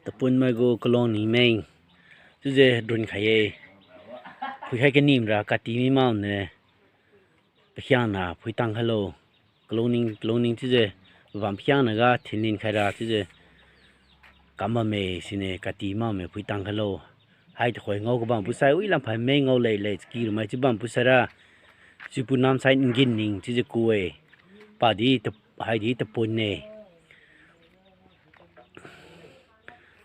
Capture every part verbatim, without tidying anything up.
Tapunmai gu kalong ning meng chiujiu runkhai-e. Phuikhai kanim ra kati mi makniu pakhiangna phuitang khailo. Kalong ning, kalong ning chiujiu pabam pakhiangna ga thinlin khaira chiujiu kam bamme siniu kati makniu phuitang khailo. Hai tuhoi ngao kabambo sai wi lamphan meng ngao lei lei chaky rumai chiu bambo saira, chiupu namsai ngin ning chiujiu ku-e. Padi ta, haidi tapun-e.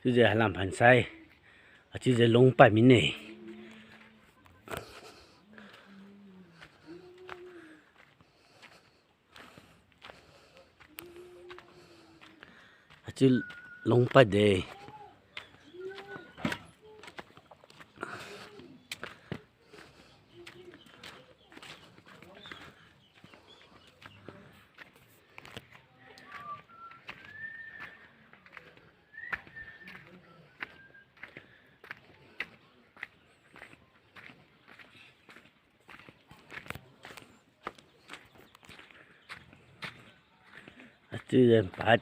Chiujiu hailam phansai, achiujiu lungpad mine. Achiu lungpad de. Achiujiu pad.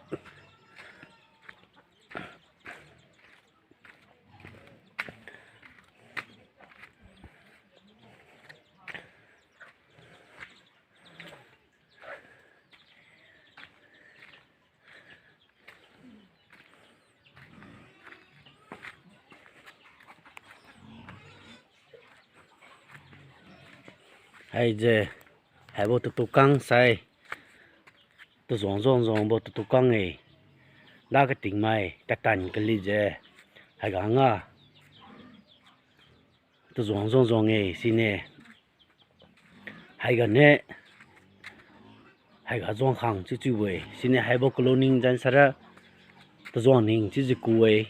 Haiji, haibo tatu kang sai, tajuang juang juangbo tatu kang-e, da katingmai tatan kalijiu, haiga nga tajuang juang juang-e siniu. Haiga niu, haiga juang khang chiu chiubo-e siniu haibo kalong ning jan saira, tajuang ning chiujiu ku-e,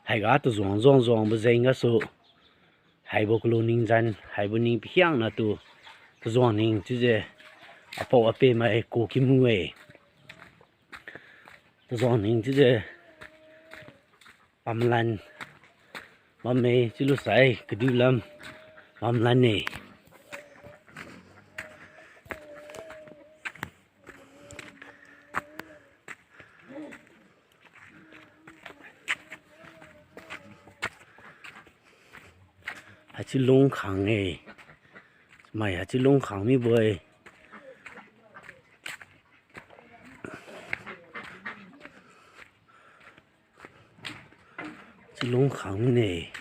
haiga tajuang juang juangbo jeng gasu, haibo kalong ning jan, haibo ning pakhiangnatu, tajuang ning chiujiu, apao apemai ku kimu-e. Tajuang ning chiujiu, pamalan, bamme chiulusai kadiu lam, pamalan-e. Haichiu lung khang-e. Mai haichiu lung khang mibo-e. Chiu lung khang mine.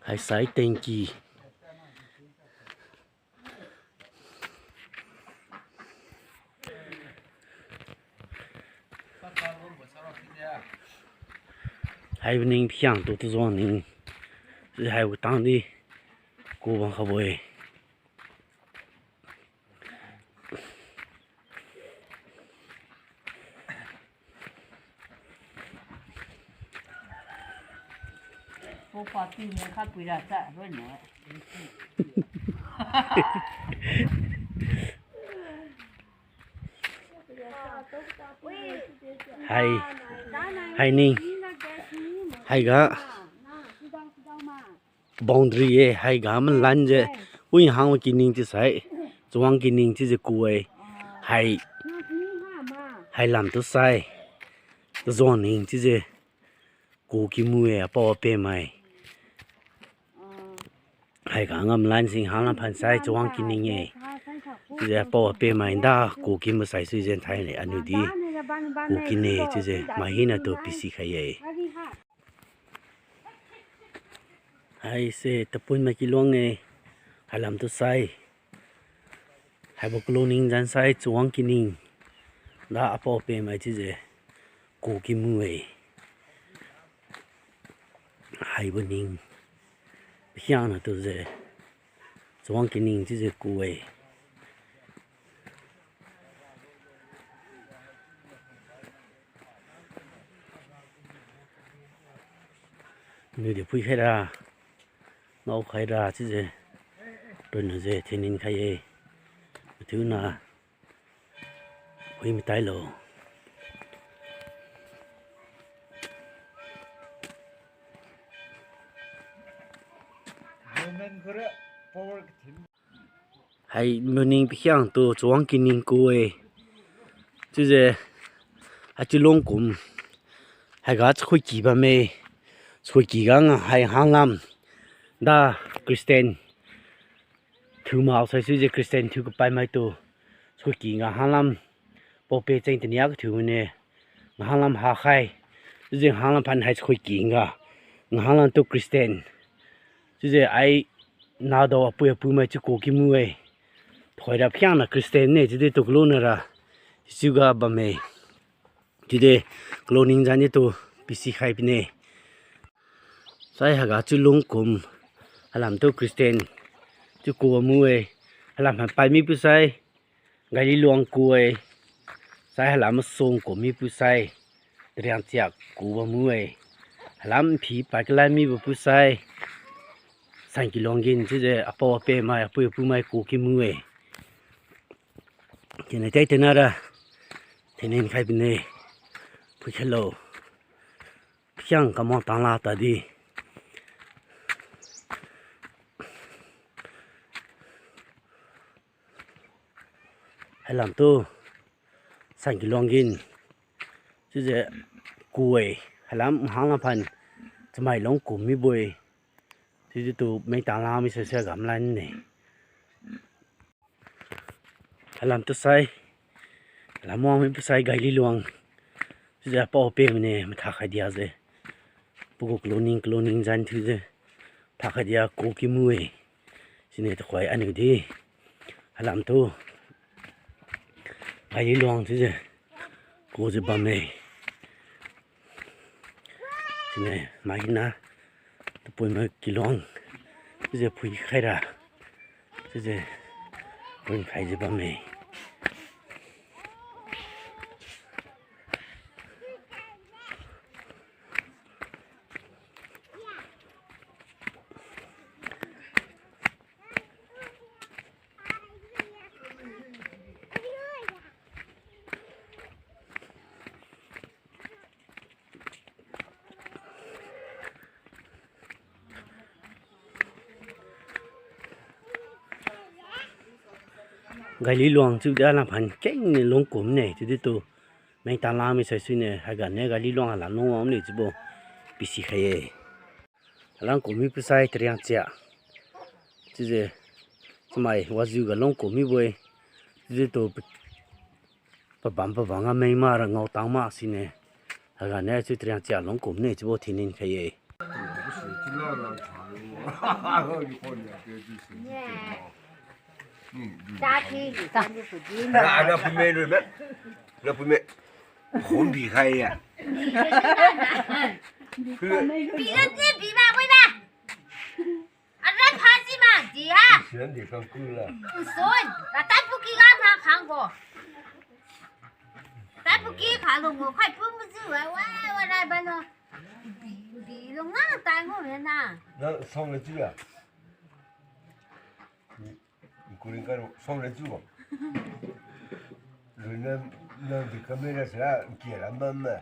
Haisai tengki. Haibo ning pakhiangtu tajuang ning. Haibo tangdi ku bang khabo-e. Hai, hai ning, haiga, boundary-e, haiga malanjiu, wi hangbo kining chiusai, chawang kining chiujiu ku-e, hai, hailam tu sai, tajuang ning chiujiu, ku kimu-e apao apemai. Haiga ngam lan sing hanglam phansai chawang kining-e. Chiujiu apao apemai nda ku kimu sai suijiu thaine anudi. Ku kine chiujiu mai hinatu pisikhai-e. Haise tapun mai kiluang-e. Hailam tu sai. Haibo kalung ning jan sai chawang kining. Da apao apemai chiujiu. Ku kimu-e. Haibo ning. Pakhiangna tujiu. Chawang kining chiujiu ku-e. Niudi phuikhaira, ngaokhaira chiujiu, ronna jiu thinnin khai-e. Mathiuna phui matailo. Hai maning pakhiangtu chawang kining ku-e. Chiujiu haichiu lungkum haiga chakhuiki bamme. Chakhuiki ga nga hai hanglam da Christian thiu mao saisuijiu Christian thiu kapaimaitu chakhuiki nga hanglam pao-peh cheng tania kathiu mine. Nga hanglam hakhai. Chiujiu hanglam phan hai chakhuiki nga, nga hanglamtu Christian. Chiujiu ai nadao apui apu mai chiu ku kimu-e. Thoira pakhiangna Christian ne chiudi tu kalunara sichiuga bamme. Chiudi kalu ningjan nitu pisikhai bine. Sai haiga chiu lungkum hailamtu Christian chiu ku bamu-e. Hailam hai pai mipu sai Gaili luang ku-e. Sai hailam masung ku mipu sai Tariang Chiak ku bamu-e. Hailam phi pai kalai mibo pu sai Sanki Luang gin chiujiu apao ape mai apui apu mai ku kimu-e. Kine tei tenara thinnin khai bine. Phuikhailo. Pakhiang kamang tangla tadi. Hailamtu Sanki Luang gin chiujiu ku-e. Hailam hanglam phan chamai lungkum mibo-e. Chiudi tu meng tangla mi saisa gamlan ne. Hailamtu sai, hailam wang mipu sai Gaili luang chiujiu apao ape mine matha khai diajiu, pagu kalu ning kalu ningjan thiujiu tha khai dia ku kimu-e. Sine tukhoi aniudi hailamtu Gaili luang chiujiu kujiu bamme. Sine maina tapuimai kiluang chiujiu phuikhaira chiujiu phuikhaijiu bamme. Gaili luang chiudi alam phan kengniu lungkum ne chiudi tu. Meng tangla mi saisuine haiganiu Gaili luang alam lungwang ne chiubo pisikhai-e. Alam kum mipu sai Tariang Chiak chiujiu chamai wajiu ga lungkum mibo-e. Chiudi tu pabam pabam ga meng mak ra ngao tang mak sine. Haiganiu chiu Tariang Chiak lungkum ne chiubo thinnin khai-e. Aran phaji ma di ha. Nsun, katai puki ga na khang ko. Tai puki kha lu mo khai pu mujiu wa wa wa rai ba no. Bi, bi lu nga tai mo na. Na song le ji ya. Kuring ka song le ji wa. Lu na, na di kamera sa kia la ma ma.